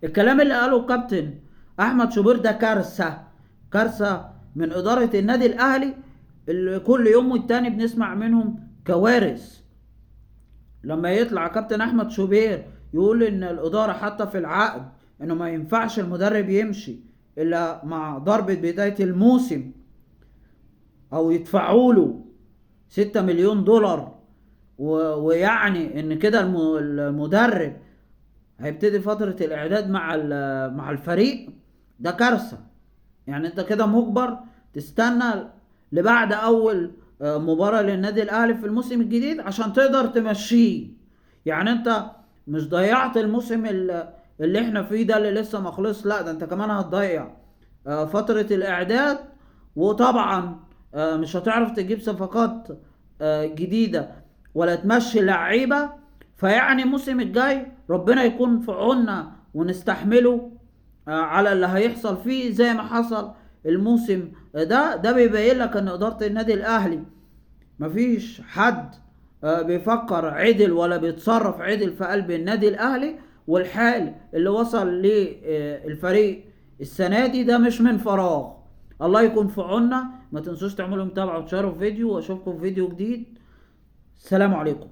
الكلام اللي قاله الكابتن احمد شوبير ده كارثة، كارثة من ادارة النادي الاهلي اللي كل يوم والتاني بنسمع منهم كوارث. لما يطلع كابتن احمد شوبير يقول ان الادارة حاطه في العقد انه ما ينفعش المدرب يمشي الا مع ضربه بداية الموسم او يدفعوا له 6 مليون دولار، ويعني ان كده المدرب هيبتدي فترة الاعداد مع الفريق، ده كارثة. انت كده مجبر تستنى لبعد اول مباراة للنادي الاهلي في الموسم الجديد عشان تقدر تمشيه. انت مش ضيعت الموسم اللي احنا فيه ده اللي لسه ما خلص، لا ده انت كمان هتضيع فترة الاعداد، وطبعا مش هتعرف تجيب صفقات جديدة ولا تمشي لعيبة. فيعني الموسم الجاي ربنا يكون في عوننا ونستحمله على اللي هيحصل فيه زي ما حصل الموسم ده. ده بيبين لك ان ادارة النادي الاهلي مفيش حد بيفكر عدل ولا بيتصرف عدل في قلب النادي الاهلي، والحال اللي وصل للفريق السنة دي ده مش من فراغ. الله يكون في عوننا. ما تنسوش تعملوا متابعة وتشاركوا فيديو، واشوفكم في فيديو جديد. السلام عليكم.